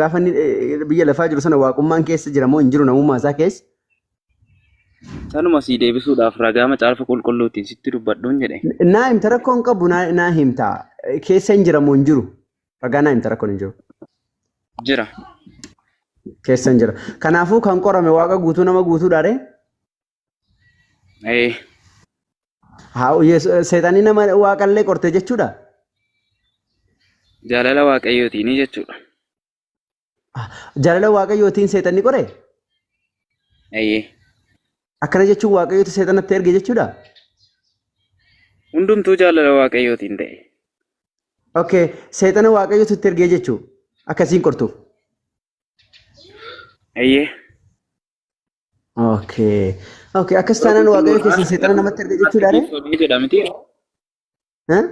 Gaafa inni biyya lafaa jiru sana waaqummaan keessa jira moo hin jiru namummaa isaa keessa? Sanuma sii deebisuudhaaf ragaa macaafa qulqulluutiin sitti dubbadhuun jedhe. Naa himta rakkoo hin qabu naa himta. Keessa hin jira moo hin jiru? Ragaa naa himta rakkoon hin jiru. Jira. Keessa hin jira. Kanaafuu kan qorame waaqa guutuu nama guutuudha ree? Ee. Haa seexanni nama waaqallee qorte jechuudha? Jaalala waaqayyootiini jechuudha. Jaalala waaqayyootiin seexanni qore? Eeyyee. Akkana jechuun waaqayyootu seexanatti erge jechuudha? Hundumtuu jaalala waaqayyootiin ta'e. Okay, seexana waaqayyootu itti ergee jechuu akkasiin qortuuf. Eeyyee. Okay. Okay, akkas taanaan waaqayyo keessan seexana namatti erge jechuudha ree? Geeffamee jedha miti. Eh?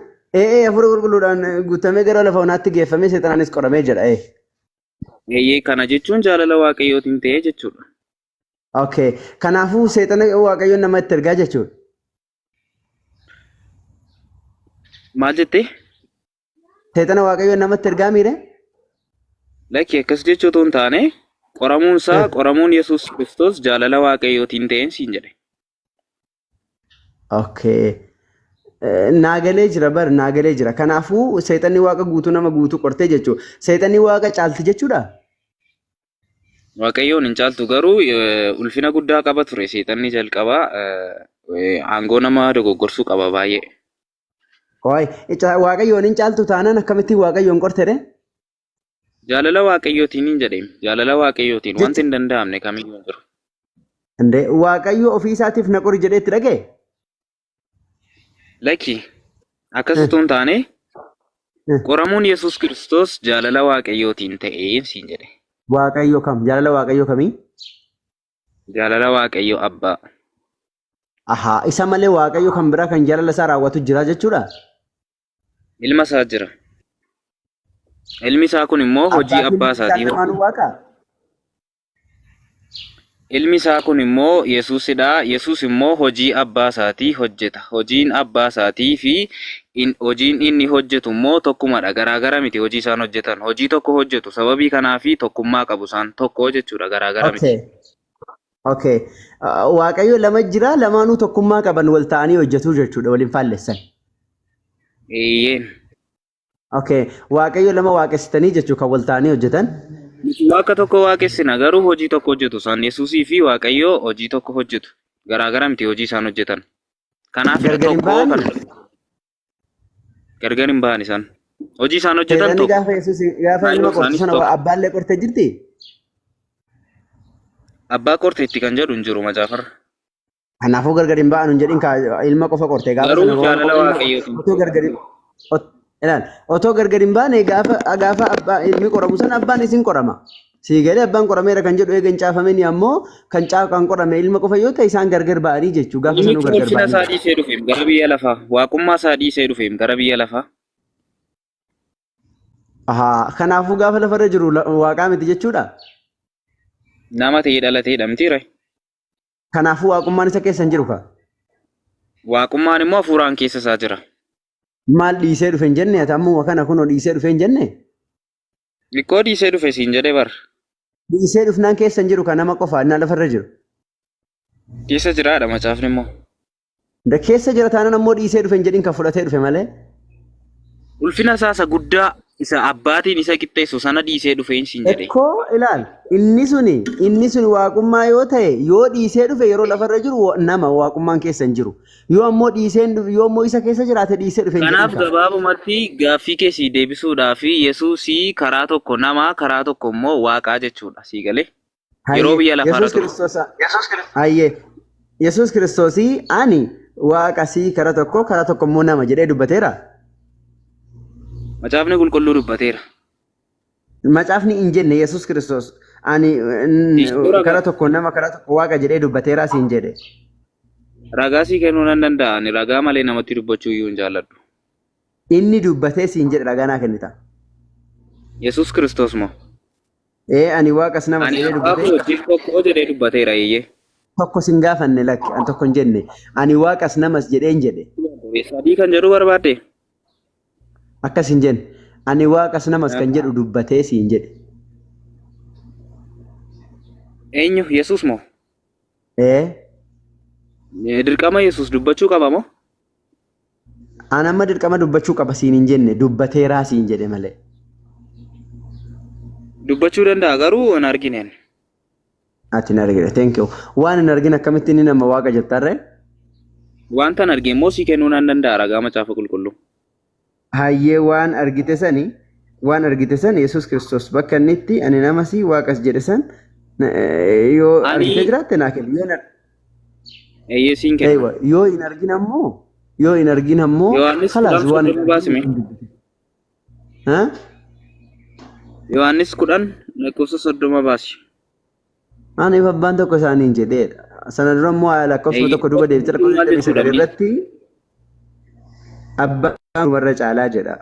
Ee hafuura qulqulluudhaan guutamee gara lafa onaatti geeffamee seexanaanis qoramee jedha. Ee. Eeyyee kana jechuun jaalala waaqayyootiin ta'e jechuudha. Okay. Kanaafuu seexana waaqayyoon nama itti ergaa jechuudha. Maal jettee? Seexana waaqayyoon namatti ergaa miire? Lakki akkas jechuu otoo hin taane qoramuun isaa qoramuun Yesuus Kiristoos jaalala waaqayyootiin ta'een siin jedhe. Okay. Naa galee jira bar naa galee jira. Kanaafuu seexanni waaqa guutuu nama guutuu qortee jechuudha. Seexanni waaqa caalti jechuudha? Waaqayyoon hin caaltu garuu ulfina guddaa qaba ture seexanni jalqabaa aangoo nama dogoggorsuu qaba baay'ee. Qoy waaqayyoon hin caaltu taanaan akkamittiin waaqayyoon qorte ree? Jaalala waaqayyootiin hin jedheem. Jaalala waaqayyootiin wanti hin danda'amne kamiyyuu hin jiru. Indee waaqayyo ofii isaatiif na qori jedhee itti dhaga'e? Lakki akkas utuu hin taane qoramuun Yesuus Kiristoos jaalala waaqayyootiin ta'een siin jedhe. Waaqayyo kam? Jaalala waaqayyo kamii? Jaalala waaqayyo abbaa. Ahaa, isa malee waaqayyo kan biraa kan jaalala isaa raawwatu jira jechuudha? Ilma isaa jira. Ilmi isaa kun immoo hojii Abbaa fi abbaa ilmi isaa isaatii lamaanuu hojjeta. waaqa? Ilmi isaa kun immoo Yesuusidha. Yesuus immoo hojii abbaa isaatii hojjeta. Hojiin abbaa isaatii fi in, hojiin inni hojjetu immoo tokkumadha. Garaagara miti hojii isaan hojjetan. Hojii tokko hojjetu. Sababii kanaafi tokkummaa qabu isaan. Tokko jechuudha. Garaagara miti. Okay. Okay. Waaqayyo lama jira lamaanuu tokkummaa qaban wal ta'anii hojjetu jechuudha waliin faallessan. Eeyyeen. Okay. Waaqayyo lama waaqessitanii jechuu kan wal ta'anii hojjetan. Nuti Waaqa tokko waaqessina garuu hojii tokko hojjetu isaan Yesuusii fi Waaqayyo hojii tokko hojjetu. Garaagara miti hojii isaan hojjetan. Kanaafidha Gargar hin tokko kan ba'anii? gargar hin ba'an isaan. Hojii isaan hojjetan Seexanni tokko. gaafa Yesuus gaafa Kaayyoon ilma qortu isaanis sana tokko. abbaallee qortee jirti? Abbaa qorteetti kan jedhu hin jiru macaafarra. Kanaafuu gargar hin ba'an hin jedhin kaa ilma qofa qorte gaafa Garuu sana jaalala ilma Waaqayyootiin otoo gargar hin ilaal otoo gargar hin baane gaafa gaafa abbaa ilmi qoramu sana abbaan isin qorama. Sii galee abbaan qorameera kan jedhu eega hin caafamini ammoo kan caa kan qorame ilma qofa yoo ta'e isaan gargar ba'anii jechuu gaafa Ilmi sanuu kun gargar ulfina ba'anii. isaa dhiisee dhufeem gara biyya lafaa. Waaqummaa isaa dhiisee dhufeem gara biyya lafaa. Ahaa kanaafuu gaafa lafarra jiru waaqaa miti jechuudha. Nama ta'ee dhalateedha mitiire. Kanaafuu waaqummaan isa keessa hin jiru kaa. Waaqummaan immoo hafuuraan keessa isaa jira. Maal dhiisee dhufe hin jenne ati ammuma kana kunoo dhiisee dhufe hin jenne? Xiqqoo dhiisee dhufe siin jedhe bar. Dhiisee dhufnaan keessa hin jiru kan nama qofa innaa lafarra jiru. Keessa jiraadha macaafni immoo. Da keessa jira taanaan ammoo dhiisee dhufe hin jedhin kan fudhatee dhufe malee. Ulfina isaa isa guddaa isa abbaatiin isa qixxeessu sana dhiisee dhufeen siin jedhe. Ekkoo ilaal inni suni inni suni waaqummaa yoo ta'e yoo dhiisee dhufe yeroo lafarra jiru nama waaqummaan keessa hin jiru. Yoo ammoo dhiisee hin dhufe yoo ammoo isa keessa jiraate dhiisee dhufe hin jedhin Kanaaf kaa. gabaabumatti gaaffii kee sii deebisuudhaaf Yesuusii karaa tokko nama karaa tokko immoo waaqaa jechuudha sii galee. Yeroo Hayyee biyya lafaarra Yesuus ture. Kiristoos hayyee Yesuus Kiristoosii ani waaqa sii karaa tokko karaa tokko immoo nama jedhee dubbateera. Macaafni qulqulluu dubbateera. Macaafni hin jenne Yesuus Kiristoos ani Dhiistuu ragaa. karaa tokko nama karaa tokko waaqa jedhee dubbateera siin jedhe. Ragaa sii kennuu nan danda'a. Ani ragaa malee namatti dubbachuu iyyuu hin jaalladhu. Inni dubbatee siin jedhe ragaa naa kennita. Yesuus Kiristoos moo? Ee ani waaqas namas Ani jedhee abbaa dubbatee koo wajjin tokko jedhee dubbateera eeyyee. tokko sin gaafanne lakki an tokko hin jenne ani waaqas namas jedheen jedhe Sadii kan jedhu barbaadde? akkas hin jenne ani waaqas namas kan jedhu dubbatee siin jedhe. Eenyu? Yesuus moo? Ee. Dirqama Yesuus dubbachuu qaba moo? An amma dirqama dubbachuu qaba siin hin jenne, dubbateeraa siin jedhe malee. Dubbachuu danda'a garuu hin argine ani. Ati hin argine. Thank you. Waan hin argin akkamitti inni nama waaqa jettarree? Wanta hin arge immoo sii kennuu nan danda'a ragaa macaafa qulqulluu. Hayyee, waan argite sani, waan argite san, Yesuus Kiristoos bakka inni itti ani nama si waaqas jedhe san yoo Ani argite jiraatte naa kenni. Yoo hin Eeyyee, siin kenna. Eeywa, yoo hin argin ammoo, yoo hin argin ammoo Yohaannis khalaas 10 waan hin 30 argin baasime. hin dubbatin. Ha? Yohaannis 10 lakkoofsa 30 baasi. Ani abbaan tokko isaaniin jedheedha. Sana dura immoo lakkoofsa 1 duuba deebitee lakkoofsa Maal jechuudha 29 mee? irratti abbaan warra caalaa jedha.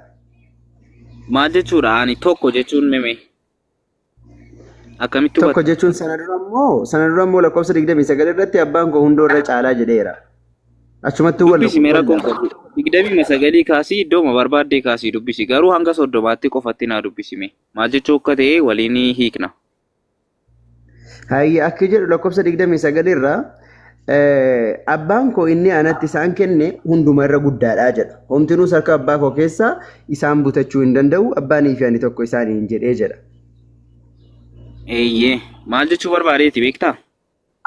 Maal jechuudha ani tokko jechuun meme? Akkamitti Tokko hubatta? jechuun sana dura immoo lakkoofsa 29 irratti abbaan koo hundoo irra caalaa jedheera. Achumatti wal Dubbisi mee wal rakkoon qabu. 29 kaasii iddooma barbaaddee kaasii dubbisi. Garuu hanga 30tti qofatti naa dubbisi mee. Maal jechuu akka ta'e waliin hiikna. Hayya, akka jedhu lakkoofsa 29 irraa abbaan koo inni anatti isaan kenne hunduma irra guddaadha jedha. Homtinuus harka abbaa koo keessaa isaan butachuu hin danda'u, abbaanii fi ani tokko isaaniin jedhee jedha. Eeyyee, maal jechuu barbaadeeti beektaa?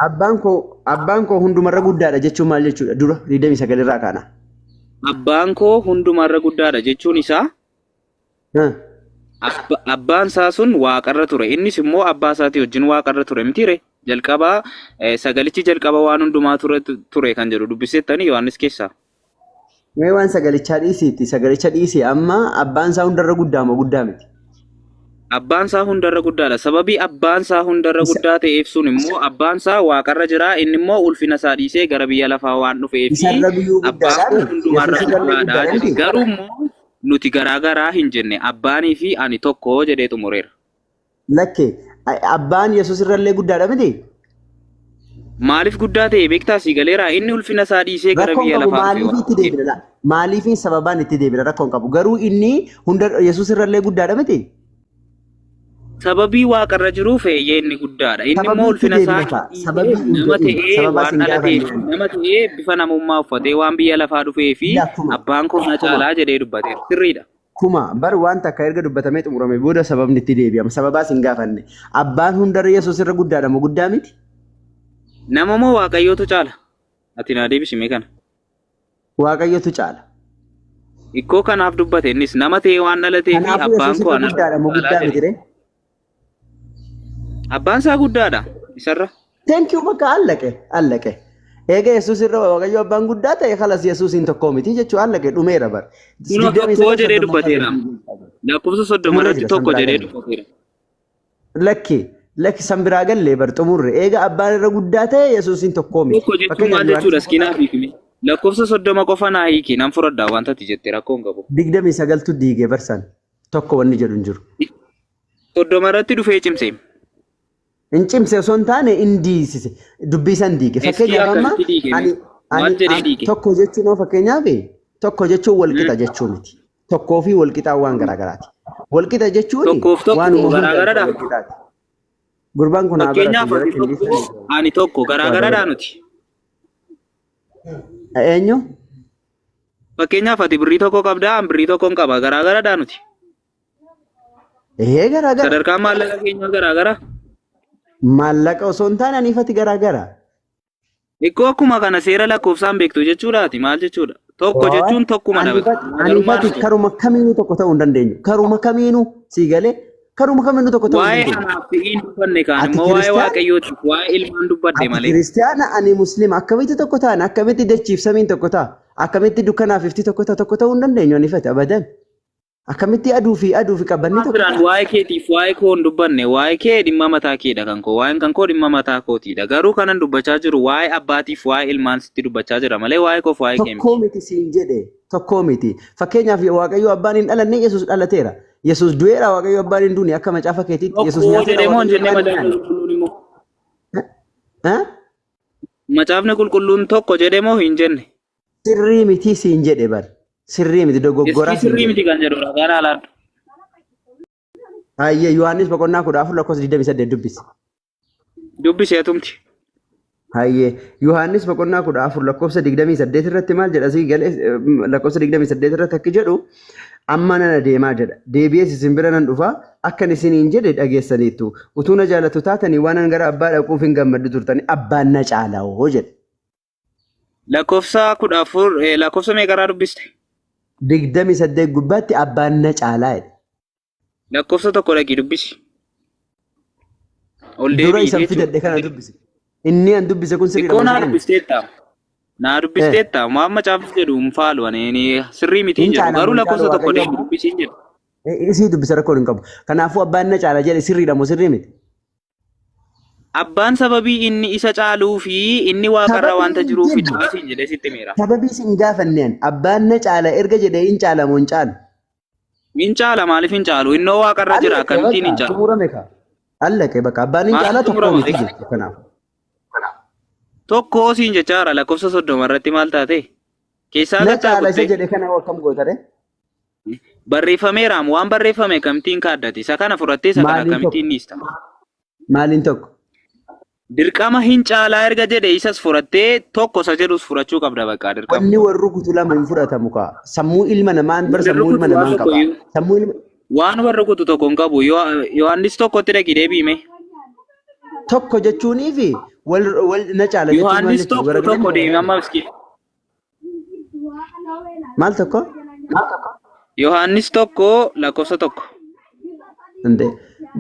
Abbaan koo hundumarra guddaadha jechuun maal jechuudha? Dura 29 irraa kaana. Abbaan koo hundumarra guddaadha jechuun isaa abbaan isaa sun waaqarra ture. Innis immoo abbaa isaatii wajjin waaqarra ture mitiire? Jalqabaa sagalichi jalqaba waan hundumaa ture kan jedhu dubbisettanii Yohaannis keessaa. Mee waan sagalichaa dhiisiitti, sagalicha dhiisii, amma abbaan isaa hundarra guddaa moo guddaa miti? Abbaan isaa hundarra guddaadha. Sababii abbaan isaa hundarra guddaa ta'eef sun immoo abbaan isaa waaqarra jira. Inni immoo ulfina isaa dhiisee gara biyya lafaa waan dhufeef Isarra biyyuu abbaan guddaadha koo miti? hundumarra Yesuus irrallee guddaadha guddaadha jedhe. miti? Garuu immoo nuti garaa garaa hin jenne, abbaanii fi ani tokko jedhee xumureera. Lakke, abbaan Yesuus irrallee guddaadha miti? Maaliif guddaa ta'e beektaa? Sii galeeraa? Inni ulfina isaa dhiisee gara Rakkoon biyya qabu lafaa dhufe maaliif waan itti ta'eef. deebina laa? Maaliif sababaan itti deebina, rakkoon qabu. Garuu inni hunda Yesuus irrallee guddaadha miti? Sababii waaqarra jiruuf eeyyee, inni guddaadha. Inni immoo Sababii itti ulfina isaa deebina ta'a. dhiisee Sababii hin nama jedhin. ta'ee Sababaa waan sin dhalateef, gaafanne. nama ta'ee bifa namummaa uffatee waan biyya lafaa dhufee fi Ila kuma. abbaan koo na Kuma. caalaa jedhee dubbateera. Sirriidha. Kuma bar waan takka erga dubbatamee xumurame booda sababni itti deebi'ama. Sababaa sin gaafanne. Abbaan hundarra Yesuus irra guddaadha moo guddaa miti? Nama moo Waaqayyootu caala? Ati naa deebisi mee kana. Waaqayyotu caala. Ikkoo kanaaf dubbate, innis nama ta'ee waan dhalatee fi Kanaafuu abbaan Yesuus koo irra anarra guddaadha moo caalaa guddaa jedhe. miti ree? Abbaan isaa guddaadha isarra. Thank you, bakka allaqe allaqe. Eega Yesuus irra Waaqayyo abbaan guddaa ta'e, kalas Yesuusiin tokkoo miti jechuu allaqe, dhumeera bar. Kunoo Digdamii tokko sagal jedhee 30ffaa dubbateera. Lakkoofsa 30 Xumurree irratti jira san tokko biraa jedhee galle. dubbateera. Lakki, lakki, san biraa gallee bar, xumurre. Eega abbaan irra guddaa ta'e Yesuusiin tokkoo miti. Tokko jechuun Fakkeenyaaf maal jechuudha? Yohaannis Iskii naaf hiikime. Lakkoofsa 30 qofa naa hiiki, nan fudhadha wanta ati jette, rakkoo hin qabu. 29tu diige barsan, tokko wanni jedhu hin jiru. 30 irratti dhufee cimse. Hin cimse osoo hin taane hin diisise. Dubbii san diige. Iskii Fakkeenyaaf amma akkamitti diige? ani Maal ani jedhee diige? Tokko jechuun hoo, fakkeenyaaf tokko jechuun walqixa jechuu miti. Tokkoo fi walqixaan waan garaagaraati. Walqixa jechuun Tokkoof tokko waanuma hunda garaagaradha. walqixaati. Gurbaan kun haa baratu Fakkeenyaaf jara ati tokko qindeessan. ani tokko garaagaradha nuti. Eenyu? Fakkeenyaaf ati birrii tokko qabdaa, an birrii tokko hin qaba, garaagaradha nuti. Ee, garaagara. Sadarkaan maallaqa keenyaa garaagara. Maallaqa osoo hin taane aniifati garaagara. Ikkoo akkuma kana seera lakkoofsaan beektu jechuudhaati, maal jechuudha? Tokko jechuun tokkuma dha. Garaagarummaan Aniifati hin jiru. karuma kamiinuu tokko ta'uu hin dandeenyu. Karuma kamiinuu, sii galee, karuma kamiinuu tokko ta'uu hin Waa'ee dandeenyu. anaaf si'iin dubbanne kaan Ati immoo waa'ee kiristaana? Waaqayyootiif waa'ee ilmaan dubbadhe Ati malee. kiristaana, ani musliima, akkamitti tokko ta'an? Akkamitti dachiif samiin tokko ta'a? Akkamitti dukkanaaf ifti tokko ta'a? Tokko ta'uu hin dandeenyu aniifati abadan. Akkamitti aduu fi qabbanni Waan tokko biraan ta'a? waa'ee keetiif waa'ee koo hin dubbanne. Waa'ee kee dhimma mataa keedha, kan koo waa'een kan koo dhimma mataa kootiidha. Garuu kanan dubbachaa jiru waa'ee abbaatiif waa'ee ilmaan sitti dubbachaa jira malee waa'ee koof waa'ee kee Tokkoo miti. miti siin jedhe, tokkoo miti. Fakkeenyaaf Waaqayyo abbaan hin dhalanne, Yesuus dhalateera. Yesuus du'eera, Waaqayyo abbaan hin duune akka macaafa keetiitti. Yesuus Tokko nyaateera, jedhee moo hin Waaqayyo jennee abbaan hin macaafni nyaanne. qulqulluun immoo? Eh? Macaafni qulqulluun tokko jedhee moo hin jenne? Sirrii miti siin jedhe bar. Sirrii miti, dogoggoraa Iskii siin sirrii jedhe. miti kan jedhu ragaan alaadhu. Hayyee, Yohaannis boqonnaa 14 lakkoofsa 28 dubbisi. Dubbisi atumti. Hayyee Yohaannis boqonnaa 14 lakkoofsa 28 irratti maal jedha sii galee lakkoofsa 28 irratti akki jedhu amma nan adeemaa jedha. Deebi'ees isin bira nan dhufa akkan isiniin jedhe dhageessaniittu. Utuu na jaallattu taatanii waan an gara abbaa dhaquuf hin gammaddu turtanii abbaan na caalawoo jedhe. Lakkoofsa 14 lakkoofsa meeqarraa dubbiste? 28 gubbaatti abbaan na caalaa jedhe. Lakkoofsa 1 dhaqii dubbisi. Ol Dura deebi'i isan jechuudha. fidadhe kana dubbisi. Inni an dubbise kun sirriidha Xiqqoo moo naa sirrii miti? dubbisteetta. Naa dubbisteetta. Waan macaafni jedhu hin faalu ani ani sirrii miti Hin hin jedhu. caala Garuu moo hin caalu lakkoofsa 1 Waaqayyo deemi abbaa? dubbisi hin jedhu. Isii dubbisa rakkoon hin qabu. Kanaafuu abbaan na caala jedhe sirriidha moo sirrii miti? Abbaan sababii inni isa caaluu fi inni waaqarra Sababii wanta hin jiruuf jennu. hidhaa siin jedhee sitti himeera. Sababii isin gaafanneen abbaan na caala erga jedhee hin caala moo hin caalu? Hin caala maaliif hin caalu? Innoo waaqarra jira Allaqe akkamittiin hin bakka caalu? xumurame kaa. Allaqe bakka abbaan hin Maaliif caala tokko xumurama? miti jechuudha kanaaf. Tokko siin jechaara lakkoofsa 30 irratti maal taate? Keessaa Na gattaa caala isa kutte? jedhe kana akkam gootare? Barreeffameeraam waan barreeffame akkamittiin kaaddati? Isa kana fudhattee isa kana Maaliin tokko? akkamittiin dhiista? Maaliin tokko? Dirqama hin caalaa erga jedhe isas fudhattee tokko isa jedhus fudhachuu qabda bakka dirqama. Wanni wal rukutu lama hin fudhatamu kaa. Sammuu ilma namaan bar Wal sammuu ilma rukutu waan namaan tokko qaba. iyyuu. Sammuu ilma Waan wal rukutu tokko hin qabu. Yohaannis tokkotti dhaqi deebi'ime. Tokko jechuunii fi wal wal na caala jechuun maal Yohaannis jechuudha? tokko Garagaraa tokko deemi amma miskiin. Maal tokko? Yohaannis 1 lakkoofsa 1. Inde.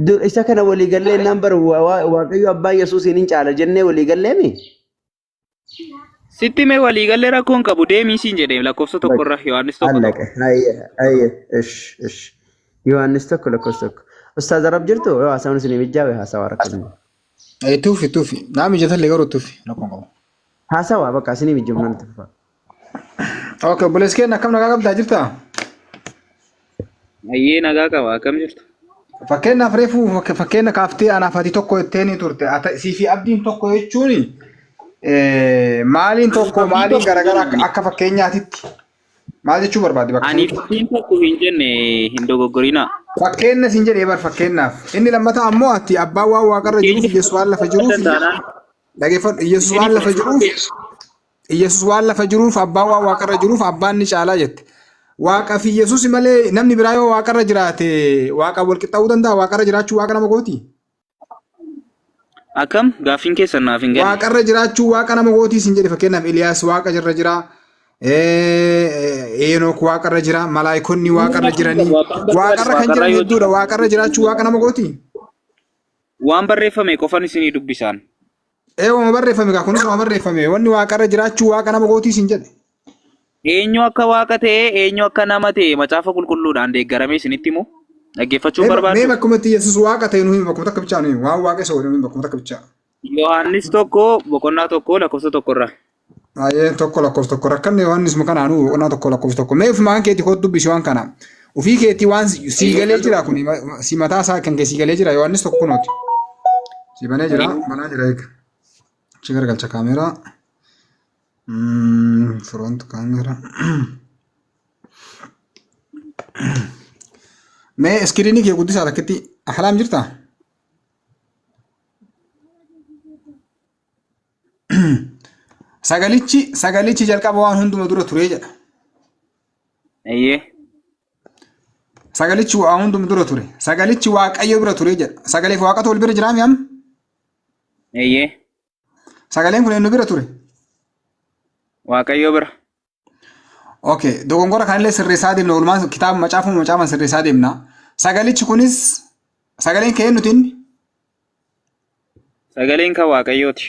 Dur isa kana walii gallee naan bar Waaqayyo abbaa Yesuusiin hin caala jennee walii galleemi? Sitti mee walii gallee rakkoo hin qabu deemii siin jedhee lakkoofsa 1 irra Yohaannis 1 1. Allaqe. Ayye ayye ish ish. Yohaannis 1 lakkoofsa 1. Ustaaz Arab jirtu yoo haasawni isinii mijjaawe haasawaa rakkoo. Tuufi tuufi. Naa mijatallee garuu tuufi rakkoo hin qabu. Haasawaa bakka isinii mijjumnaan itti fufaa. Okay, obboleessi keenya akkam nagaa qabdaa jirtaa? Ayyee nagaa qaba akkam jirtu? Fakkeenyaaf reefu fakkeenya kaaftee anaaf ati tokko jettee ni turte. Sii fi abdiin tokko jechuun maaliin tokko Abdii maaliin tokko garagara hin jenne. akka fakkeenyaatitti maal jechuu barbaadde bakka Aniif sanitti? abdiin tokko hin jenne hin dogoggorinaa. Fakkeenya siin jedhee bar fakkeenyaaf. Inni lammataa ammoo ati abbaan waan waaqarra jiruuf Fakkeenya Yesuus waan lafa fudhachuu jiruuf danda'anaan dhageeffadhu Yesuus isinii waan lafa fudhachuu jiruuf Iyyasuus waan lafa jiruuf abbaan waan waaqarra jiruuf abbaan ni caalaa jette. Waaqa fi Iyyasuus malee namni biraa yoo waaqarra jiraate waaqa wal qixxaa'uu danda'a waaqarra jiraachuu waaqa nama gooti. Akkam gaaffiin keessan naaf hin galle. Waaqarra jiraachuu waaqa nama gootii sin jedhe fakkeenyaaf Iliyaas waaqa irra jira. Enook waaqarra jira malaayikonni waaqarra jiranii waaqarra kan Waaqarra jiran yoo hedduudha waaqarra jiraachuu waaqa nama gooti. Waan barreeffame qofan isinii dubbisaan. Ee wama barreeffame kaa kunis wama barreeffame wanni waaqarra jiraachuu waaqa nama gootii sin jedhe. Eenyu akka waaqa ta'e eenyu akka nama ta'e macaafa qulqulluudhaan deeggaramee isinitti himu dhaggeeffachuu Mee barbaaddu. bakkumatti Yesuus waaqa ta'e nu himi bakkuma takka bichaa nu himi waan waaqa isa godhe nu himi bakkuma takka bichaa. Yohaannis 1 boqonnaa 1 lakkoofsa 1 irraa. Baay'ee 1 lakkoofsa 1 rakkanne Yohaannis kanaanuu boqonnaa 1 lakkoofsa 1 mee ofumaan keetii kootu dubbisi waan kana ofii keetii waan sii galee jira kun si mataa isaa kan kee sii galee jira Yohaannis 1 kunooti si banee jira banaa jira eega achi garagalcha kaameeraa front kaameeraa mee iskiriinii kee guddisaa takkitti ahlaam jirtaa? Sagalichi jalqaba waan hunduma dura ture jedha. Eeyyee. Sagalichi waan hunduma dura ture. Sagalichi Waaqayyo bira ture jedha. Sagaleef Waaqatu wal bira jiraami amma? Eeyyee. Sagaleen kun eenyu bira ture? Waaqayyo bira. Okay, dogongora kanallee sirreessaa deemna. Oolmaan kitaaba macaafuma macaafan sirreessaa deemna. Sagalichi kunis sagaleen kee eenyuti inni? Sagaleen kan Waaqayyooti.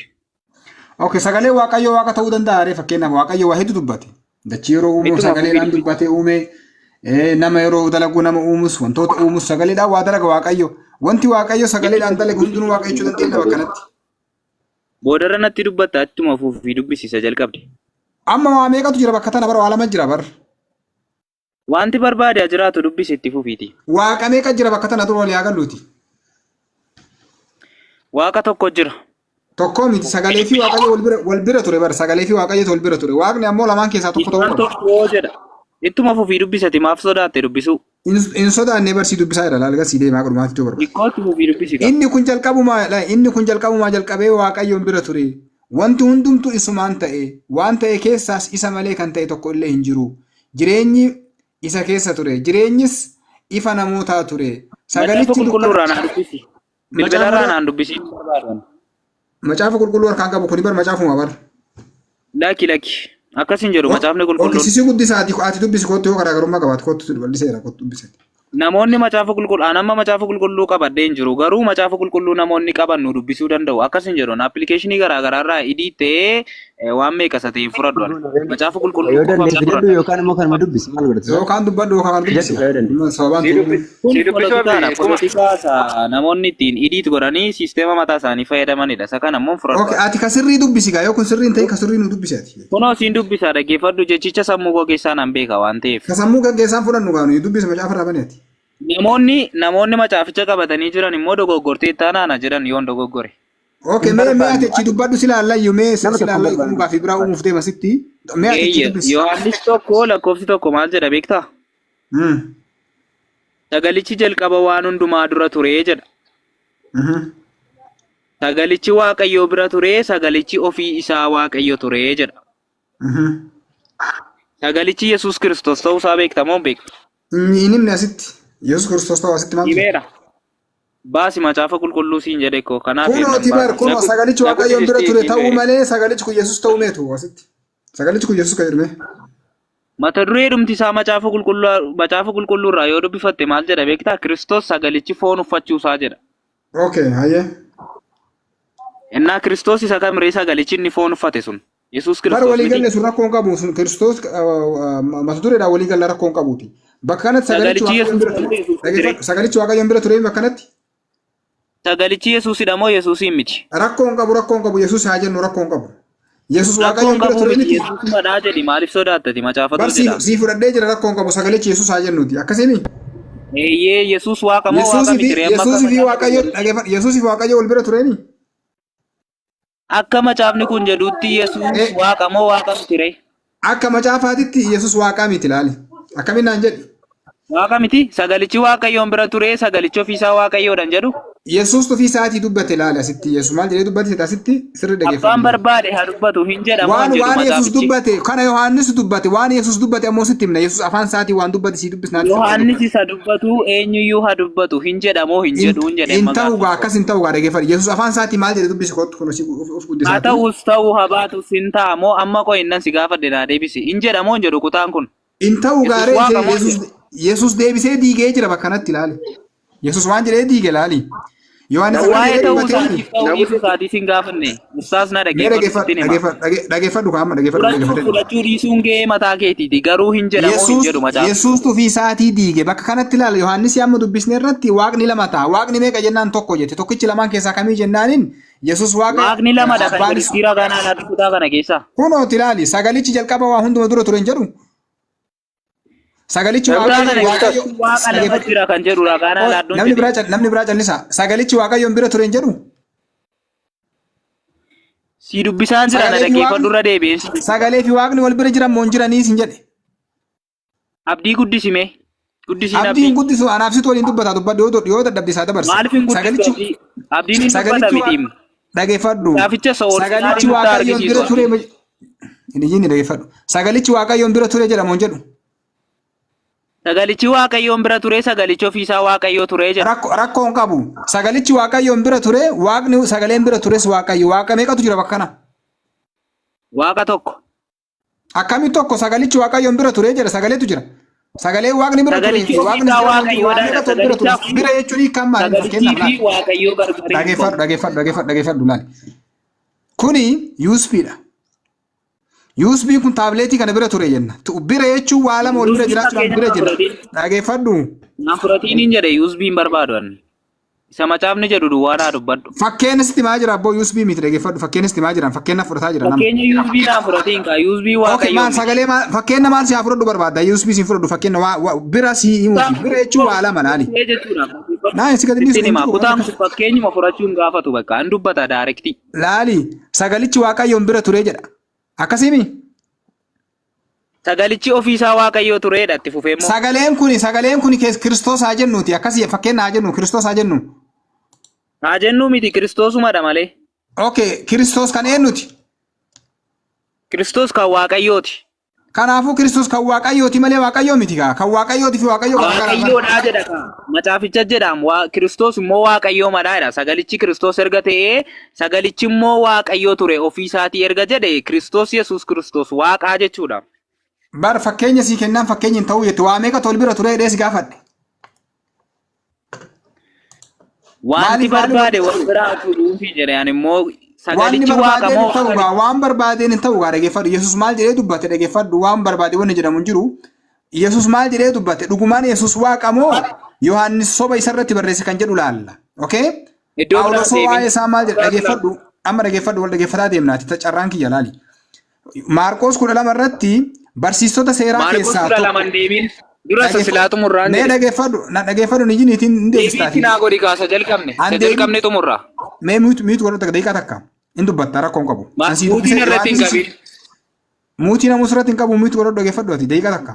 Okay, sagalee Waaqayyoo Waaqa ta'uu danda'a ree fakkeenyaaf Waaqayyo waa hedduu dubbate. Dachii yeroo uumu Ittuma sagaleedhaan fufii. dubbate uume. Nama yeroo dalagu nama uumus wantoota uumus sagaleedhaan waa dalaga Waaqayyo. Wanti Waaqayyo sagaleedhaan dalagu hundinuu Waaqa jechuu dandeenya bakka kanatti. Boodarra natti dubbatta ittuma fufii dubbisi isa jalqabde. Amma waa meeqatu jira bakka tana bara waa lama jira bar. Wanti barbaade haa jiraatu dubbisi itti fufiiti. Waaqa meeqa jira bakka tana dura walii haa galluuti. Waaqa tokko jira. Tokko miti sagalee fi waaqayyo wal bira wal bira ture bar sagalee fi waaqayyotu wal bira ture. Waaqni ammoo lamaan keessaa tokko ta'uu Isaan qaba. tokko jedha. Ittuma fufii dubbisati maaf sodaatte dubbisuu? Hin sodaannee barsii dubbisaa jira laal gasii deemaa godhumaatti yoo barbaade. Xiqqootti fufii dubbisi qaba. Inni kun jalqabumaa jalqabee Waaqayyoon bira ture. Wanti hundumtuu isumaan ta'e, waan ta'e keessaas isa malee kan ta'e tokko illee hin jiru. Jireenyi isa keessa ture, jireenyis ifa namootaa ture. Macaafa Sagalichi qulqulluu dukkana irraa naan dubbisi. Bilbila irraa naan dubbisi hin barbaadan. Macaafa qulqulluu harkaan qabu kuni bar macaafuma bar. Laki laki. Akkas hin jedhu macaafni Okay, qulqulluun. sisi guddisaati ati dubbisi kottu yoo garaagarummaa qabaate kottu bal'iseera kottu dubbise. Namoonni macaafa qulqulluu an amma macaafa qulqulluu qabadhee hin jiru garuu macaafa qulqulluu namoonni qaban nu dubbisuu danda'u akkas hin jedhu appilikeeshinii garaa garaa irraa idii ta'ee waan meeqa isa ta'e hin fudhadhu ani. Macaafa qulqulluu Yoo qofa danda'e hin fidadhu fudhadha. yookaan immoo kanuma dubbisi maal godhata? Yookaan dubbadhu yookaan dubbisi. Fidadhu yoo danda'e. Sababaan Si turuun. dubbis Kun si dubbisuu poolotikaadha. abdi kuma Polotikaa isa namoonni ittiin idiit godhanii siisteema mataa isaanii fayyadamanidha. Isa kana immoo hin fudhadhu Okay, ani. ati ka sirrii dubbisi gaa yoo kun sirrii hin ta'in ka sirrii nu dubbisi ati. Kunoo siin dubbisa dhaggeeffadhu jechicha sammuu koo keessaa nan beeka waan ta'eef. Ka sammuu gaggeessaan fudhannu gaa nuyi dubbisi macaafa irraa bani ati. Namoonni macaaficha qabatanii jiran immoo dogoggortee taanaana jedhan yoon dogoggore. Okay, Hin mee mee ati barbaannu. achi dubbadhu si laallayyu mee Nama si tokko hin laallayyu kun barbaannu. gaafii biraa uumuuf deema sitti. Mee ati achi Eeyya, dubbisi. Yohaannis 1 lakkoofsi 1 maal jedha beektaa? Hmm. Sagalichi jalqaba waan hundumaa dura ture jedha. Mhm. Sagalichi Waaqayyoo bira ture, sagalichi ofii isaa Waaqayyo ture jedha. Mhm. Sagalichi Yesuus Kiristoos ta'uu isaa beekta moo hin beektu? Hin himne asitti. Yesuus Kiristoos ta'uu asitti maaltu? Himeera. Baasi macaafa qulqulluu siin jedhe koo kanaaf Kunooti nan bar baasa. kunoo sagalichi Na Waaqayyoon bira guddisisti ture siin ta'uu jedhe. malee sagalichi kun Yesuus ta'uu meetu asitti. Sagalichi kun Yesuus kan jedhame. Mata duree dhumti isaa macaafa qulqulluu irraa yoo dubbifatte maal jedha beektaa? Kiristoos sagalichi foon uffachuu isaa jedha. Okay, hayyee. Innaa Kiristoos isa kamiree sagalichi inni foon uffate sun? Yesuus Bar Kiristoos walii miti. galle sun rakkoo hin qabu sun Kiristoos mata dureedhaan walii galla rakkoo hin qabuuti. Bakka kanatti sagalichi Sagalichi Waaqayyoon Yesuus bira ture. ture Yesuus ture. Dhaggeeffadhu. Sagalichi Waaqayyoon bira ture bakka kanatti Sagalichi Yesuusidha moo Yesuusiin miti? rakkoo hin qabu rakkoo hin qabu Yesuus haa jennu rakkoo hin qabu. Yesuus Rakkoo Waaqayyoon hin bira qabu ture miti miti. Yesuusumadhaa jedhi maaliif sodaattati Bar macaafatu jedha. sii fudhadhee jira rakkoo hin qabu sagalichi Yesuus haa jennuuti. Akkasii Eeyyee Yesuus waaqa moo waaqa Yesuusii fi miti ree amma akka Yesuusii fi macaafni kun Waaqayyo jedhutti. dhaggeeffadhu. Yesuusii fi Waaqayyo wal bira tureeni. Akka macaafni kun jedhutti Yesuus Eh, waaqa moo waaqa miti ree? Akka macaafaatitti Yesuus waaqaa miti ilaali. Akkamiin naan jedhi. Waaqa miti sagalichi Waaqayyoon bira ture sagalichi ofiisaa Waaqayyoodhaan jedhu. Yesuus ofii isaatii dubbate ilaali asitti. Yesuus maal jedhee dubbate asitti sirri Abbaan dhaggeeffadhu. barbaade haa dubbatu hin jedhamu hin Waan jedhu waan Yesuus macaafichi. dubbate kana Yohaannis dubbate waan Yesuus dubbate ammoo sitti himna. Yesuus afaan isaatii waan dubbate sii dubbisnaan sitti Yohaannis dubbate. isa dubbatu eenyuyyuu haa dubbatu hin jedhamoo hin jedhu hin jedhe Hin amma ta'u gaa gaaffiin koo. akkas hin ta'u gaa dhaggeeffadhu. Yesuus afaan isaatii maal jedhe dubbisi kottu kun of Haa guddisaati. ta'us ta'uu haa baatus hin ta'a moo amma qo'innan si gaafadhe naa deebisi hin jedhamoo hin jedhu kutaan kun. Hin ta'u Yesuus gaaree waaqa moo hin Yesuus jedhu. Yesuus deebisee diigee jira bakka kanatti ilaali. Yesuus waan jedhee diige ilaali. Yohaannis akkana Waa'ee jedhee ta'uu dubbatee isaatiif ta'uu dhiisuu isaatii sin gaafanne. Ustaas na Mee dhaggeeffadhu dhaggeeffadhu sittin hima. dhaggeeffadhu dhaggeeffadhu kaama dhaggeeffadhu Fudhachuu dhaggeeffadhu. fudhachuu dhiisuun ga'ee mataa keetiiti garuu hin jedhamoo hin Yesuus jedhu macaafni. Yesuus ofii isaatii diige bakka kanatti ilaala Yohaannis amma dubbisne irratti waaqni lama ta'a waaqni meeqa jennaan tokko jette tokkichi lamaan keessaa kamii jennaaniin Yesuus waaqa Waaqni lamadha kan jedhu abbaanis dhiira kanaan adda kutaa kana keessaa. kunooti ilaali sagalichi jalqaba waa hunduma dura ture hin jedhu sagalichi Kutaa waaqayyo kana waaqayyo keessatti waaqa lama dhaggeeffadhu jira kan jedhu ragaanaa laaddoon namni jedhe. biraa namni biraa callisa sagalichi waaqayyoon bira ture hin jedhu Si dubbisaan jira na sagalee fi dhaggeeffadhu waaqni irra deebi'een si dubbisa. sagalee fi waaqni wal bira jiran moo hin jiranii sin jedhe Abdii guddisime. Guddisiin Abdii abdii. hin guddisu anaaf situ waliin dubbata dubbadhu yoo dadhabde isaa dabarsa Maaliif hin guddisu sagalichi abdii? Abdiin hin dubbata sagalichi miti. Dhaggeeffadhu. Gaaficha isa Sagalichi orjinaalii nutti Waaqayyoon bira argisiisu ture. abdiin. Hin ijjiin dhaggeeffadhu. Sagalichi Waaqayyoon bira ture jedhamu hin jedhu. Sagalichi Waaqayyoon bira ture sagalichi ofiisaa Waaqayyoo ture jedha. Rakkoo hin qabu. Sagalichi Waaqayyoon bira ture Waaqni sagaleen bira tures Waaqayyo. Waaqa meeqatu jira bakka kana? Waaqa tokko. Akkami tokko sagalichi Waaqayyoon bira ture jedha sagaleetu jira. Sagaleen Waaqni bira ture Sagalichi fi Waaqni ofiisaa bira ture waa Waaqayyoodha. meeqatu bira ture? Sagalichaa fi Bira jechuun hiikaan maali? sagalichii Fakkeenyaaf fi laali. Waaqayyoo gargar hin Dhaggeeffadhu ba'u. dhaggeeffadhu dhaggeeffadhu dhaggeeffadhu laali. Kuni USBdha. USB kun taabileetii kana bira ture jenna. Bira jechuun waa lama wal bira USB jiraachuudhaan fakkeenya bira naan jenna. fudhatiin. Dhaggeeffadhu. Naan fudhatiin hin jedhe USB hin barbaadu ani. Isa macaafni jedhu duwwaa naa dubbadhu. Fakkeenya sitti maa jira abboo USB miti dhaggeeffadhu. Fakkeenya sitti maa jiran fakkeenya fudhataa jira nama. Fakkeenya USB naan fudhatiin kaa USB Okay Waaqayyoo maal miti. sagalee maal fakkeenya maal si haa fudhadhu barbaadda USB si fudhadhu fakkeenya waa bira si himuufi bira jechuun waa lama laali. Jechuudha. Naa si gadi dhiisu Sittin hin hima jiru kutaan kun fakkeenyuma fudhachuu hin gaafatu bakka an dubbata daarektii. Laali sagalichi Waaqayyoon bira ture jedha. Akkasiimi? Sagalichi ofiisaa Waaqayyoo tureedha itti fufee immoo. Sagaleen kuni Kiristoos haa jennuuti, akkasii fakkeenya haa jennu, Kiristoos haa jennu. Haa jennuu miti, Kiristoosumadha malee. Okay, Kiristoos kan eenyuti? Kiristoos kan Waaqayyooti. Kanaafuu Kiristoos kan Waaqayyooti malee Waaqayyoo miti kaa. Kan Waaqayyooti fi Waaqayyoo garagara. Waaqayyoodhaa jedha kaa. Macaaficha jedhaam. Kiristoos immoo Waaqayyoo madhaadha. Sagalichi Kiristoos erga ta'ee, sagalichi immoo Waaqayyoo ture ofiisaatii erga jedhe, Kiristoos Yesuus Kiristoos Waaqaa jechuudha. Bar fakkeenya sii kennaan fakkeenya hin ta'uu jettu, waa meeqa tol bira ture jedhee si gaafadhe. Wanti Maaliif maaliif barbaade wal biraa turuufi jedhe, ani immoo Wanni sagalichi Waaqa barbaadeen moo hin ta'u gaa, waan barbaadeen hin ta'u gaa, dhageeffadhu. Yesuus maal jedhee dubbate? Dhageeffadhu, waan barbaade wanni jedhamu hin jiru. Yesuus maal jedhee dubbate? Dhugumaan Yesuus Waaqa moo Yohaannis soba isarratti barreesse kan jedhu laalla. Okay? Iddoo biraa Phaawulos waa'ee deebiin. isaa maal jedhe? Dhageeffadhu. Amma dhageeffadhu, wal dhageeffataa deemnaati. Carraan kiyya laali. Maarqos 12 irratti barsiistota seeraa Maarqos keessaa kudha tokko. laman deebiin. Dura isa silaa xumurraan Mee jedhe. dhageeffadhu, na dhageeffadhu, ni jiniitiin hin Deebiitti deebistaati. naa godhi kaasa jalqabne. An Isa deebii jalqabne xumurra. Mee mute mute godhu, takka daqiiqaa takka. Hin dubbatta, rakkoo hin qabu. An sii Muutiin dubbisee irratti hin Yohaannis qabin. Muutii namus irratti hin qabu, mute godhu, dhageeffadhu ati daqiiqaa takka.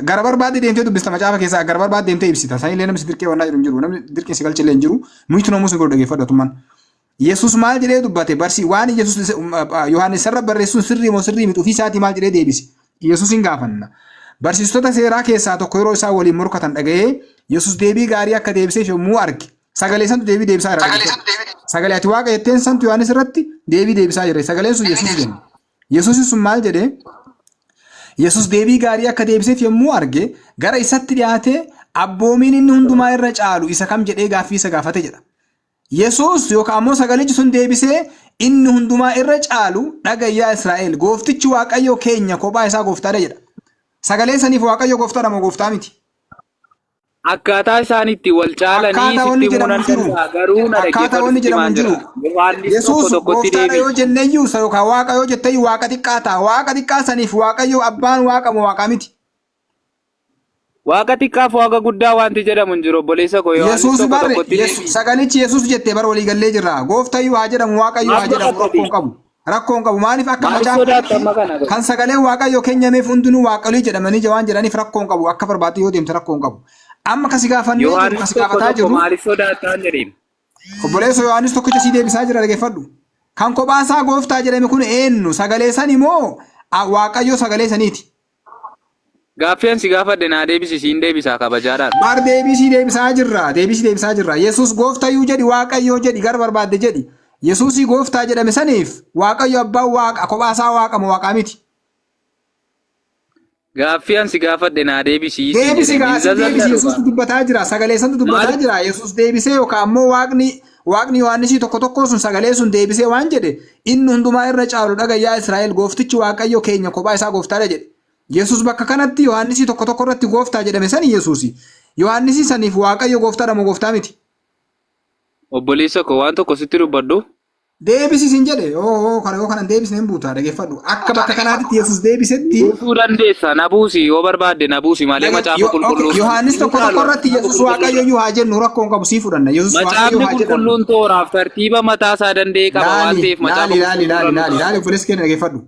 Gara barbaadde deemtee dubbista, macaafa keessaa gara barbaadde deemtee ibsita. Sanillee namni si dirqee wannaa jiru hin jiru. Namni dirqee si galchillee hin jiru. Mute namus hin godhu, dhageeffadhu atummaan. Yesus maal jedhee dubbate? Barsi waan Yesus Yohaannis irra barreessuun sirrii moo sirrii miti, ofii isaatii maal jedhee deebise? Yesus hin gaafanna. Barsiistota seeraa keessaa tokko yeroo isaan waliin morkatan dhaga'ee, Yesus deebii gaarii akka deebiseef yommuu arge, sagalee santu deebii deebisaa jira. Sagalee ati Waaqa jetteen santu Yohaannis irratti deebii deebisaa jira. Sagaleen sun Yesus jenna. Yesuus sun maal jedhee? Yesus deebii gaarii akka deebiseef yommuu arge, gara isatti dhiyaatee, abboomiin inni hundumaa irra caalu isa kam jedhee gaaffii isa gaafate jedha. Yesuus yookaan ammoo sagalichi sun deebisee, inni hundumaa irra caalu, dhaga'i yaa Israa'el, gooftichi Waaqayyo keenya kophaa isaa gooftaadha jedha. Sagalee saniif Waaqayyo gooftaadha moo gooftaa miti? Akkaataa isaan itti wal caalanii Akkaataa wanni sitti himuu jedhamu nan hin jiru. danda'a, garuu na Akkaataa dhaggeeffadhu, wanni sitti jedhamu himaan hin jiru. jira. Yohaannis tokko Yesuus tokkotti gooftaadha deebi'i. yoo jenneyyuu isa yookaan Waaqa yoo jetteyyuu Waaqa xiqqaa ta'a. Waaqa xiqqaa saniif Waaqayyo abbaan Waaqa moo Waaqaa miti? Waaqa xiqqaaf Waaqa guddaa wanti jedhamu hin jiru, obboleessa koo. Yohaannis Yesuus tokko barre tokkotti deebi'i. Sagalichi Yesuus jettee bara walii gallee jirra. Gooftayyuu haa jedhamu, Waaqayyo haa Maaf jedhamu, baqattati? rakkoo hin qabu. Rakkoo hin qabu. Maaliif akka Maaliif macaafa sodaatta amma kana? kan sagaleen Waaqayyo kennameef hundinuu waaqolii jedhamanii waan jedhaniif rakkoo hin qabu. Akka barbaadde yoo deemte rakkoo hin qabu. Amma kasi gaafannee jiru Yohaannis kasi tokko gaafataa tokko jirru maaliif sodaattaan jedheen? Obboleessa, Yohaannis tokkicha sii deebisaa jira, dhaggeeffadhu. Kan kophaa isaa gooftaa jedhame kun eenyu? Sagalee sani moo Waaqayyo sagalee saniiti? Gaaffii ani si gaafadhe naa deebisi, siin deebisaa kabajaadhaan. Bar deebisii deebisaa jirra. Deebisii deebisaa jirra. Yesuus gooftayyuu jedhi, Waaqayyoo jedhi, gara barbaadde jedhi. Yesuusii gooftaa jedhame saniif Waaqayyo abbaan Waaqa kophaa isaa Waaqa moo Waaqaa miti? Gaaffii ani si gaafadhe naa deebisi siin Deebisi jedhe. gaa Hin si deebisi, zazalladhu Yesuustu gaa. dubbataa jira. Sagalee santu dubbataa Maaliif jira. Yesuus deebisee yookaan ammoo Waaqni Yohaannisii tokko tokko sun sagalee sun deebisee waan jedhe, inni hundumaa irra caalu, dhaga'i yaa Israa'el, gooftichi Waaqayyo keenya kophaa isaa gooftaadha jedhe. Yesuus bakka kanatti Yohaannisii tokko tokko irratti gooftaa jedhame sani Yesuusi. Yohaannisii saniif Waaqayyo gooftaadha moo gooftaa miti? Obboleessa koo, waan tokko sitti dubbadhu. Deebisi sin jedhe, yoo kana yoo kanan deebisne hin buuta, dhaggeeffadhu. Akka bakka kanaatti Yesuus deebisetti Buusuu dandeessa, na buusi, yoo barbaadde na buusi malee macaafa qulqulluu. Yohaannis tokko tokko irratti Yesuus Waaqayyo iyyuu haa jennu, rakkoo hin qabu, sii fudhanna. Yesuus Waaqayyo Macaafni haa jedhamu. qulqulluun tooraaf tartiiba mataa isaa danda'e qaba waan Laali, ta'eef macaafa laali, laali, qulqulluu laali, laali, irra laali, obboleessi keenya, dhaggeeffadhu.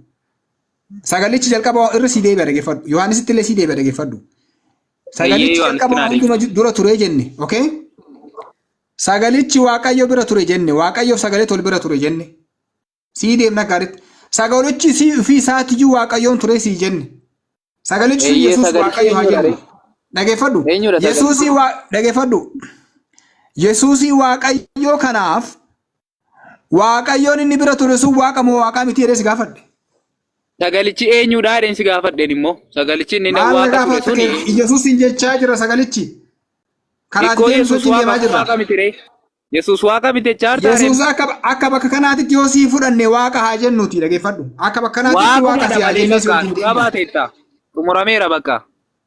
Sagalichi jalqaba irra sii deebi'a, dhaggeeffadhu. Yohaannisitti illee sii deebi'a, dhaggeeffadhu. Sagalichi Eeyyee, Yohaannisitti jalqaba naa hunduma dura ture jenne, okay? Sagalichi Waaqayyo bira ture jenne, Waaqayyoof sagalee tol bira ture jenne. Sii deemna gaariitti. Sagalichi sii ofii isaatiyyuu Waaqayyoon ture sii jenne. Sagalichi sun Eeyyee, Yesuus sagalichi Waaqayyo haa eenyudha jennu. ree? Dhaggeeffadhu. Eenyudha sagalichi? Yesuusii waa dhaggeeffadhu. Yesuusii Waaqayyoo kanaaf Waaqayyoon inni bira ture sun Waaqa moo Waaqaa miti jedhee si gaafadhe. Sagalichi eenyudha jedheen si gaafadheen immoo. Sagalichi inni Maal na Waaqa ture gaafatta suni. kee? Yesuusin jechaa jira sagalichi. Karaa Ikkoo deemsu Yesuus wajjin Waaqa deemaa moo jirra. Waaqa miti ree? Yesuus Waaqa miti jechaa jirtaa ree? Yesuus akka bakka kanaatitti yoo sii fudhanne Waaqa haa jennuuti, dhaggeeffadhu. Akka bakka kanaatitti Waaqa Waaquma si haa malee jennee si bakka wajjin dhugaa deemna. baateetta. Xumurameera bakka.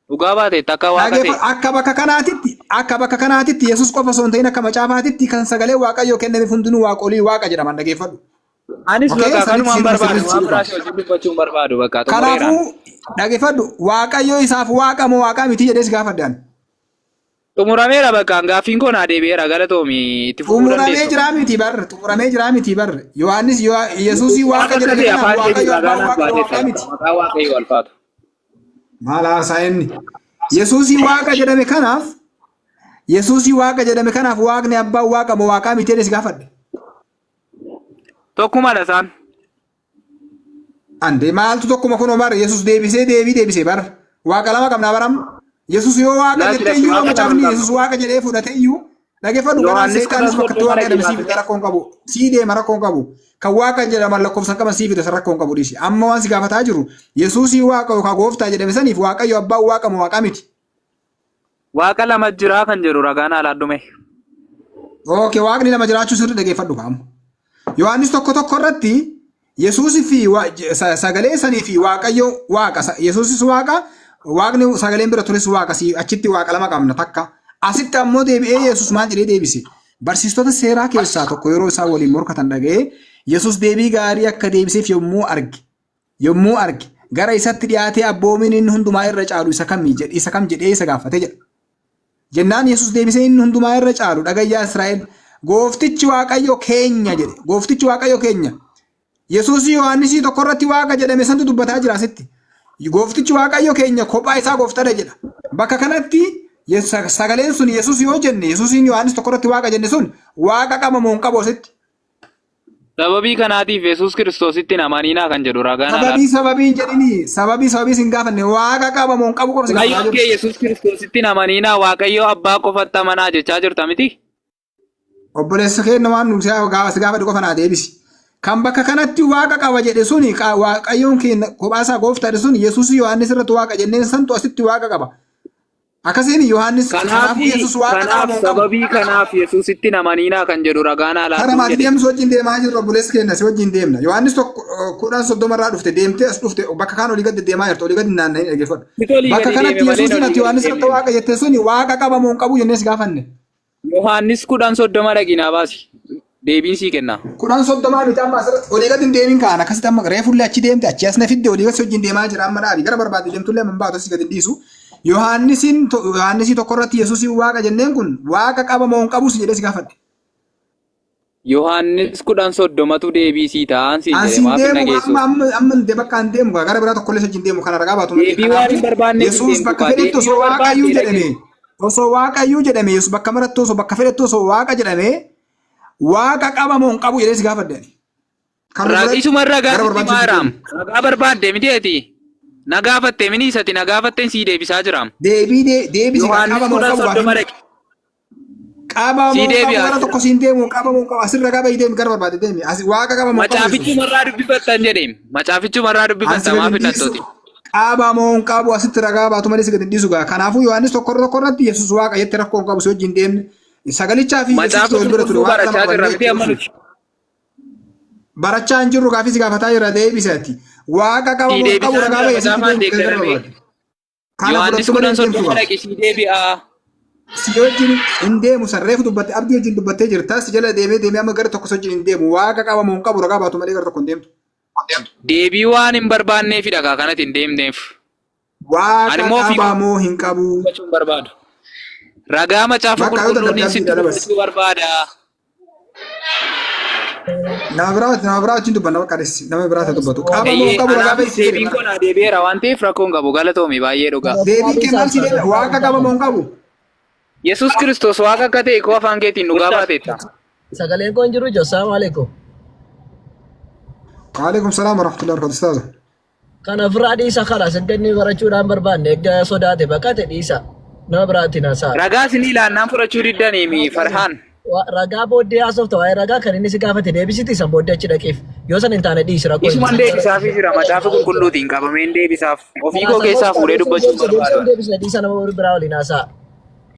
Dhugaa baateetta akka Waaqa ta'e. Dhaggeeffadhu. Akka bakka kanaatitti Yesuus qofa osoo hin ta'in, akka macaafaatitti kan sagalee Waaqayyoo kennameef hundinuu waaqolii Waaqa jedhaman, dhaggeeffadhu. Anis Okay, bakka sanitti kanumaan si dhufa, barbaadu, sirriitti si waan dhufa. biraa si wajjin dubbachuu hin barbaadu, bakka xumureeraan. Kanaafuu dhaggeeffadhu, Waaqayyo isaaf Waaqa moo Waaqaa miti jedhee si gaafadhe ani. Xumurameera bakka, gaaffiin koo naa deebi'eera, galatoomi, itti fufuu Xumuramee dandeessu. jira miti bar, xumuramee jira miti bar. Yohaannis Yesuusii Waaqa Waaqa jedhame ta'e kanaaf afaan Waaqayyo keetii abbaan ragaa naaf Waaqa moo baateetta Waaqaa miti? maqaa Waaqayyoo alfaatu. Maal haasaa inni? Yesuusii waaqa jedhame kanaaf Yesuusii waaqa jedhame kanaaf waaqni abbaan waaqa moo waaqaa miti jedhee si gaafadhe. Tokkumadha isaan. Ande maaltu tokkuma kunoo bara Yesuus deebisee deebii deebisee bara. Waaqa lama qabnaa baram. Yesuus yoo waaqa Laati jettee lakki iyyuu yoo waaqa lama macaafni hin qabnu. Yesuus waaqa jedhee fudhate iyyuu dhaggeeffadhu ganaan Yohaannis seexaanis kudhan bakka itti soddoma waaqa jedhame dhaqii sii fida baasite. rakkoo hin qabu. Sii deema rakkoo hin qabu. Kan waaqa jedhaman lakkoofsan qaban sii fida san rakkoo hin qabu dhiisi. Amma waan si gaafataa jiru Yesuusii waaqa yookaan gooftaa jedhame saniif waaqayyo abbaan waaqa moo waaqa miti. Waaqa lama jiraa kan jedhu ragaan alaa dhume. Okay, waaqni lama jiraachuu sirrii dhageeffadhu kaamu. Yohaannis tokko tokko irratti Yesuusii fi sagalee sanii fi Waaqayyo waaqa. Yesuusis waaqa, waaqni sagaleen bira tures waaqa. Si achitti waaqa lama qabna takka. Asitti ammoo deebi'ee Yesuus maal jedhee deebise? Barsiistota seeraa keessaa tokko yeroo isaan waliin morkatan dhaga'ee Yesuus deebii gaarii akka deebiseef yommuu arge yommuu arge gara isatti dhiyaatee abboomiin inni hundumaa irra caalu isa kamii jedhe isa kam jedhee isa gaafate jedha. Jennaan Yesuus deebisee inni hundumaa irra caalu dhagayyaa Israa'el gooftichi Waaqayyo keenya jedhe. Gooftichi Waaqayyo keenya. Yesuus Yohaannisii tokko irratti Waaqa jedhame santu dubbataa jira asitti. Gooftichi Waaqayyo keenya kophaa isaa gooftadha jedha. Bakka kanatti sagaleen sun Yesuus yoo jenne Yesuusiin Yohaannis tokko irratti Waaqa jenne sun Waaqa qaba moo hin qabu asitti? Sababii kanaatiif Yesuus Kiristoositti hin amaninaa kan jedhu ragaan Sababii alaadha. sababii hin jedhini sababii sababii sin gaafanne Waaqa qaba moo hin qabu qofa si gaafataa Waaqayyoon jiru. kee Yesuus Kiristoositti hin amaninaa Waaqayyo Abbaa qofatti amanaa jechaa jirta miti? Obboleessa keenya waan nu si gaafadhu qofa naa deebisi. Kan bakka kanatti waaqa qaba jedhe suni waaqayyoon keenya kophaa isaa gooftaadha sun Yesuus Yohaannis irratti waaqa jenneen santu asitti waaqa qaba. Akkasiin Yohaannis Kanaaf kanaafuu Yesuus waaqa qaba kanaaf moo hin qabu? sababii kanaaf Yesuusitti hin amaninaa kan jedhu ragaan Kara alaadhuun maatii jedhe. deemnu si wajjin deemaa jirru obboleessa keenya si wajjin deemna. Yohaannis tokko 10:30 irraa dhufte deemtee as dhufte bakka kaan olii gadi deemaa jirtu olii gadi naanna'in dhaggeeffadhu. Situ olii Bakka gadi kanatti deeme malee Yesuusin olii ati gadi Yohaannis irratti deemne. waaqa jette suni waaqa qaba moo hin qabu jennee si gaafanne. Yohaannis 10:30 dhaqi naa baasi. Deebiin sii kenna. 10:30 miti amma asirratti olii gadi hin deemin kaan akkasitti amma reefullee achi deemte achi as na fidde olii gadi si wajjin deemaa jira amma dhaabi gara barbaadde deemtullee amma hin baatu asii gadi hin dhiisu. Yohaannisiin Yohaannisii tokko irratti Yesuusiin waaqa jenneen kun waaqa qaba moo hin qabus jedhee si gaafadhe. Yohaannis 10:30tu deebii sii ta'aan siin An jedhe siin maaf hin deemu dhageessu? amma amma amma hin bakka hin deemu gara biraa tokkollee si wajjin deemu kana ragaa baatu malee. Deebii waan hin Kanaafuu barbaanneef hin Yesuus deemtu bakka kaa. fedhetti Deebii osoo yoo waaqayyuu barbaadde jedhame dhaqi. osoo waaqayyuu jedhame Yesuus bakka maratti osoo bakka fedhetti osoo waaqa jedhame waaqa qaba moo hin qabu jedhee si gaafadhe ani. Kan nu fudhadhu Isuma ragaa gara sitti barbaachisu maaraam. deemu. Ragaa barbaadde miti ati. Na gaafatte mini isati na gaafatteen sii deebisaa jiraam. Deebii deebisi kaa Yohaannis qaba moo hin kudhan qabu soddoma gaafin. dhaqi. Qaba Sii moo hin qabu deebi'a. gara tokko siin deemu qaba moo hin qabu asirra qaba deemi gara barbaade deemi as waaqa qaba moo hin qabu Yesuus. Macaafichumarraa dubbifattan jedheem. Macaafichumarraa An si dubbifatta gadi maaf hin hin dhiisu. dhattooti. Qaba moo hin qabu asitti ragaa baatu malee si gadi hin dhiisu gaa. Kanaafuu Yohaannis tokko irra tokko irratti Yesuus waaqa jette rakkoo hin qabu si wajjin deemne. Sagalichaa fi Yesuus Macaafa wal bira ture qulqulluu waaqa lama barachaa jirra qabannee miti amma itti nuti. Barachaa hin jirru gaafii si gaafataa jira deebisi ati. Waaqa qaba Sii moo hin qabu deebisaa ragaa jira bahi asitti macaafaan deemi gara deeggaramee. barbaade. Kana Yohaannis fudhattu malee kudhan hin deemtu soddoma gaa. dhaqi sii deebi'a. Si wajjin hin deemu san reefu dubbatte abdii wajjin dubbattee jirta si jala deemee deemee amma gara tokko si wajjin hin deemu waaqa qaba moo hin qabu ragaa baatu malee gara tokko hin deemtu. Deebii waan hin barbaanneefidha kaa kanatti hin deemneef. Ani Waaqa immoo ofii qaba moo hin qabu. dubbachuu hin barbaadu. Ragaa macaafa Bakka yoo qulqulluun dadhabde sitti abdiidha dabas. dubbachuu barbaada. Nama biraa wajjin dubbanna bakka adeessi nama biraa ta'e dubbatu. Qaba moo hin Eeyyee, qabu ragaa anaafis bahi si jedhe deebiin bara. koo naa deebi'eera waan ta'eef rakkoon qabu galatoomi baay'ee dhugaa. Deebiin kee maal si deebi'a? Waaqa qaba moo hin qabu? Yesuus Kiristoos waaqa akka ta'e koo afaan keetiin dhugaa baateetta. Sagaleen koo hin jiru ijoo. Assalamu alaikum. Waalaikum salaam warahmatullahi wabarakatuh. Ustaaza. Kana ofirraa dhiisa kalas erga inni barachuudhaan barbaanne erga sodaate baqate dhiisa. Nama biraatiin haasa'a. Ragaa isinii laannaan fudhachuu diddaniimi Farhaan. Ragaa booddee haasofta waa'ee ragaa kan inni si gaafate deebisiti san booddee achi dhaqiif. Yoo san hin taane dhiisi rakkoo hin Isuman deebisaafii jira macaafa qulqulluutiin qabameen deebisaaf. Ofii koo keessaa fuudhee dubbachuu Deebisa barbaada. deebisa dhiisa nama biraa waliin haasa'a.